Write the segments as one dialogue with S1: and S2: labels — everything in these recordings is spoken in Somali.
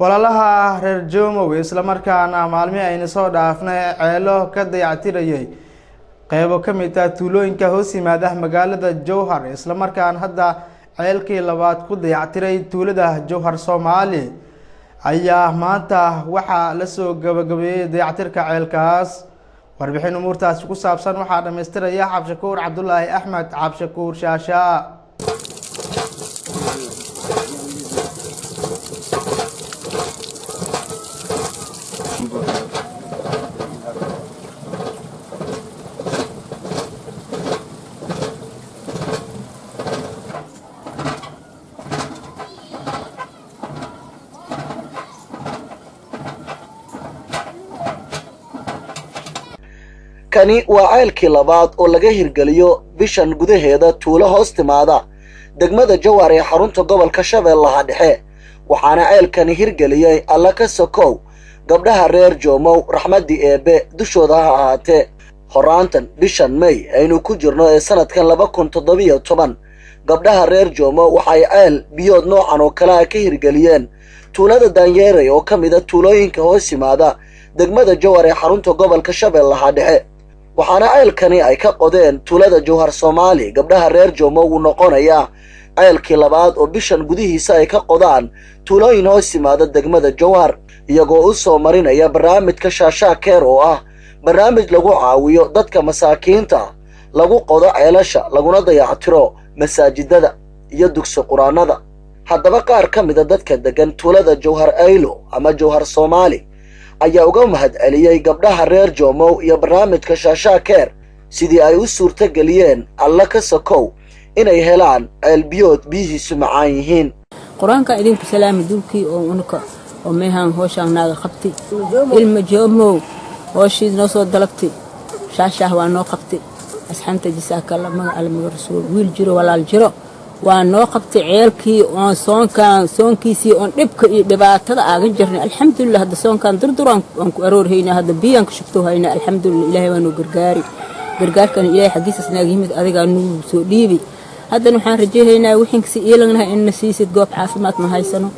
S1: Walaalaha reer Jomow, islamarkaana maalmihii ayna soo dhaafnay ceelo ka dayactirayay qeybo ka mid ah tuulooyinka hoos yimaada magaalada Jowhar, islamarkaana hadda ceelkii labaad ku dayactiray tuulada Jowhar Soomaali, ayaa maanta waxaa lasoo gabagabeeyey dayactirka ceelkaas. Warbixin umuurtaasi ku saabsan waxaa dhamaystiraya Cabshakuur Cabdulaahi Axmed Cabshakuur Shaashaa.
S2: Kani waa ceelkii labaad oo laga hirgeliyo bishan gudaheeda tuulo hoos timaada degmada Jowhar ee xarunta gobolka Shabeellaha Dhexe, waxaana ceelkani hirgeliyey, Alla ka sokow, gabdhaha reer Joomow, raxmaddii Eebbe dushooda ha ahaatee. Horaantan bishan May aynu ku jirno ee sanadkan 2017, gabdhaha reer Joomow waxay ceel biyood noocan oo kale ah ka hirgeliyeen tuulada Daanyeeray oo ka mid a tuulooyinka hoos yimaada degmada Jowhar ee xarunta gobolka Shabeellaha Dhexe, waxaana ceelkani ay ka qodeen tuulada Jowhar Soomaali gabdhaha reer Joomow uu noqonayaa ceelkii labaad oo bishan gudihiisa ay ka qodaan tuulooyin hoos yimaada degmada Jowhar, iyagoo u soo marinaya barnaamijka Shaashaa Keer oo ah barnaamij lagu caawiyo dadka masaakiinta, lagu qodo ceelasha, laguna dayactiro masaajidada iyo dugsi qur-aanada. Haddaba qaar ka mida dadka degan tuulada Jowhar Aylo ama Jowhar Soomaali ayaa uga mahad celiyey gabdhaha reer Joomow iyo barnaamijka Shaashaa Keer sidii ay u suurto geliyeen, Alla ka sokow, inay helaan ceelbiyood biyihiisu macaan yihiin.
S3: Qur-aanka idinku salaami dulkii oo unuka oo meehaan hooshaan naaga qabti ilma Joomow, hooshii noo soo dalabti, Shaashaah waa noo qabti. Asxaanta jisaakalla, maga Alle, maga Rasuul, wiil jiro, walaal jiro, waa noo qabtay ceelkii oon soonkaan soonkiisii oon dhibka iyo dhibaatada aaga jirnay. Alxamdulilah, hadda soonkaan durdur aan ku aroorhaynaa, hadda biyaan ka shubto haynaa. Alxamdulilah, Ilaahay waa noo gargaari, gargaarkana Ilaahay xaggiisas naaga yimid, adigaa nagu soo dhiibi. Haddana waxaan rajayhaynaa wixinkasi iilangnahay inna siisid. Goob caafimaad ma haysano.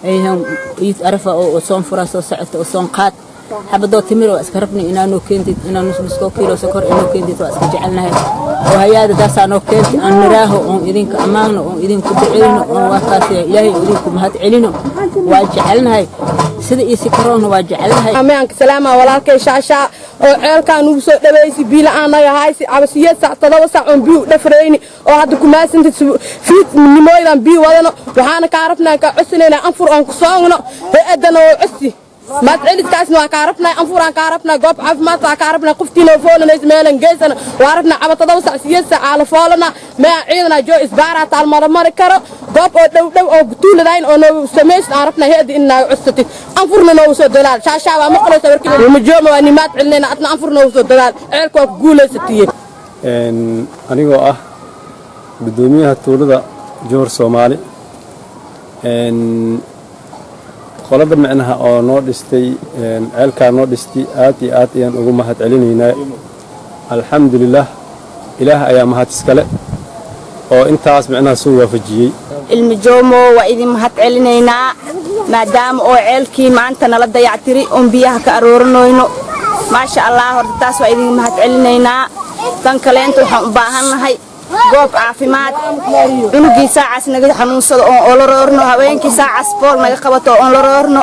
S3: Iid Arafa oo soon furaa soo socota oo soon qaad xabadoo timir waa iska rabnay inaanoo keentid, inaa nus nuskoo kiilo sokor inoo keentid waa iska jecelnahay, oo hayaada taasaa noo keentay aan niraaho oon idinka ammaanno oon idinku duceyno oon waa kaas Ilaahay idinku mahad celino waa jecelnahay, sida iyo si karoonna waa jecelnahay.
S4: Amaanka salaama walaalkay Shaashaa oo ceelkaa nugu soo dhawaysi, biila aan naga haysi aba 8 saac, 7 saac oon biyo u dhafrayni, oo hadda kumaasintid fiid nimooydan biyo wadano. Waxaana kaa rabnaa, kaa codsanayna anfur oon ku soogno, hay-adana oo codsi maad celiskaasna waa kaa rabnaa, anfuraan kaa rabnaa, goob caafimaad waa kaa rabnaa, qoftiina foolanaysa meelan geysana waa rabnaa. Caba 7 saac, 8 saac aala foolana mee ciidana joo isbaaraa taal mala mari karo. Goob oo dhow dhow oo tuuladayn oo noo samaysid aan rabnaa, hay-adda in naaga codsatid, anfurna noogu soo dadaal. Shaashaa waa maqlaysa warkii majooma, waa nimaad celinayna, adna anfur noogu soo dadaal, ceelka waa ku guulaysatiye.
S5: Anigoo ah guddoomiyaha tuulada Jowhar Soomaali, qolada micnaha oo noo dhistay ceelkaa noo dhistay, aad iyo aad ayaan ugu mahad celinaynaa. Alxamdulilah, Ilaah ayaa mahad iskale oo intaas micnaha soo waafajiyey.
S6: Ilmi Joomo waa idin mahad celinaynaa, maadaama oo ceelkii maanta nala dayactiri oon biyaha ka arooranayno. Maasha Allah, horta taas waa idin mahad celinaynaa. Tan kaleenta waxaan u baahannahay goob caafimaad, cunugii saacaas naga xanuunsado oon oola roorno, haweenkii saacaas fool naga qabato oon la roorno.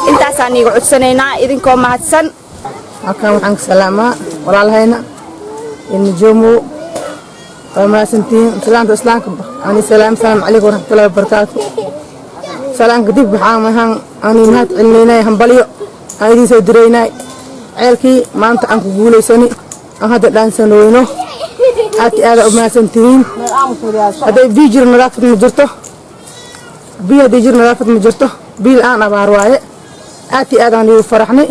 S6: Intaasaan iiga codsanaynaa idinkoo mahadsan.
S7: Halkan waxaan ka salaamaa walaalahayna ilmi Joomo, waa mahadsantihiin. Salaamta Islaamka ani salaam. Salaamu calaykum waraxmatullahi wabarakaatu. Salaan kadib, waxaan mahan ani mahad celinaynay, hambalyo aan idiin soo diraynay ceelkii maanta aan ku guulaysani, aan hadda dhaansanooyno. Aad iyo aada u mahadsantihiin. Hadday biyo jiro nadaafad ma jirto, biyo hadday jiro nadaafad ma jirto, biyo la-aan abaar waaye. Aad iyo aad aan igu faraxnay.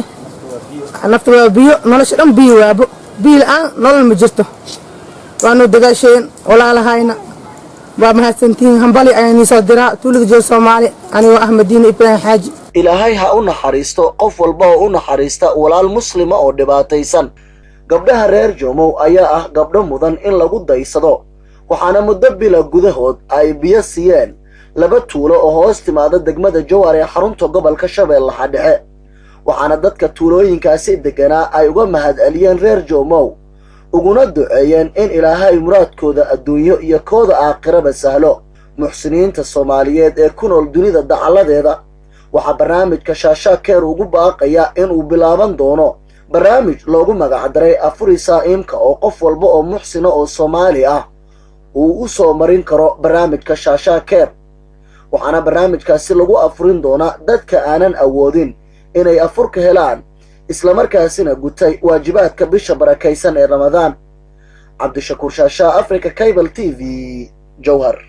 S7: Nafta waa biyo, nolosha dhan biyo waabo, biyo la-aan nolol ma jirto. Waanu dagaasheen walaalahayna, waa mahadsantihiin. Hambali ayaan nii soo diraa tuulada Joog Soomaali, anigoo ah Madiine Ibraahim Xaaji.
S2: Ilaahay ha u naxariisto qof walba oo u naxariista walaal muslima oo dhibaataysan. Gabdhaha reer Joomow ayaa ah gabdho mudan in lagu daysado, waxaana muddo bila gudahood ay biyo siiyeen laba tuulo oo hoos timaada degmada Jowhar ee xarunta gobolka Shabeellaha Dhexe, waxaana dadka tuulooyinkaasi degganaa ay uga mahadceliyeen reer Joomow, uguna duceeyeen in Ilaahay muraadkooda adduunyo iyo kooda aakhiraba sahlo. Muxsiniinta Soomaaliyeed ee ku nool dunida dacalladeeda waxaa barnaamijka Shaashaa Keer ugu baaqaya inuu bilaaban doono barnaamij loogu magacdaray Afuri Saa'iimka, oo qof walba oo muxsina oo Soomaali ah uu u soo marin karo barnaamijka Shaashaa Keer, waxaana barnaamijkaasi lagu afurin doonaa dadka aanan awoodin inay afurka helaan, islamarkaasina gutay waajibaadka bisha barakaysan ee Ramadaan. Cabdishakuur Shaashaa, Africa Cable TV, Jowhar.